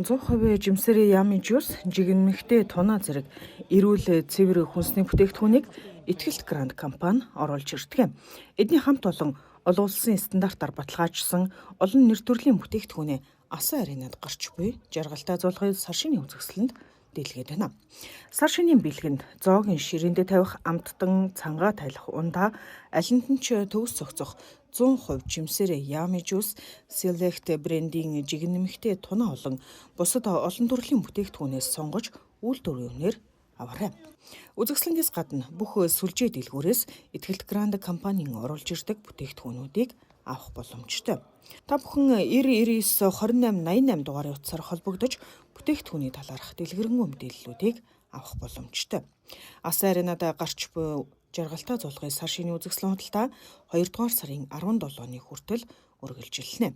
100% жимсэрээ яамын жуус, жигнэмэгтэй тунаа зэрэг эрүүл цэвэр хүнсний бүтээгдэхүүнийг Итгэлт Гранд компани оруулж ирдэг. Эдний хамт олон олон улсын стандартаар баталгаажсан олон нэр төрлийн бүтээгдэхүүнээ Асан аренад гарч буй жаргалтай зулгын сар шинийн үзэсгэлэнд дийлгээд байна. Сар шинийн бэлгэнд зоогийн ширээндээ тавих амттан цангаа тайлах ундаа, алинд нь ч төгс цогцох 100% жимсээрээ яамын жуус, Select брендийн жигнэмэгтэй тунаа олон бусад олон төрлийн бүтээгдэхүүнээс сонгож үйлдвэрийн үнээр аваарай. Үзэсгэлэнгээс гадна бүх сүлжээ дэлгүүрээс Итгэлт Гранд компанийн оруулж ирдэг бүтээгдэхүүнүүдийг авах боломжтой. Та бүхэн 90 99 28 88 дугаарын утсаар холбогдож бүтээгдэхүүний талаарх дэлгэрэнгүй мэдээллүүдийг авах боломжтой. Асан аренад гарч буй жаргалтай зулгын сар шинийн үзэсгэлэн худалдаа 2 дугаар сарын 17-ны хүртэл үргэлжилнэ.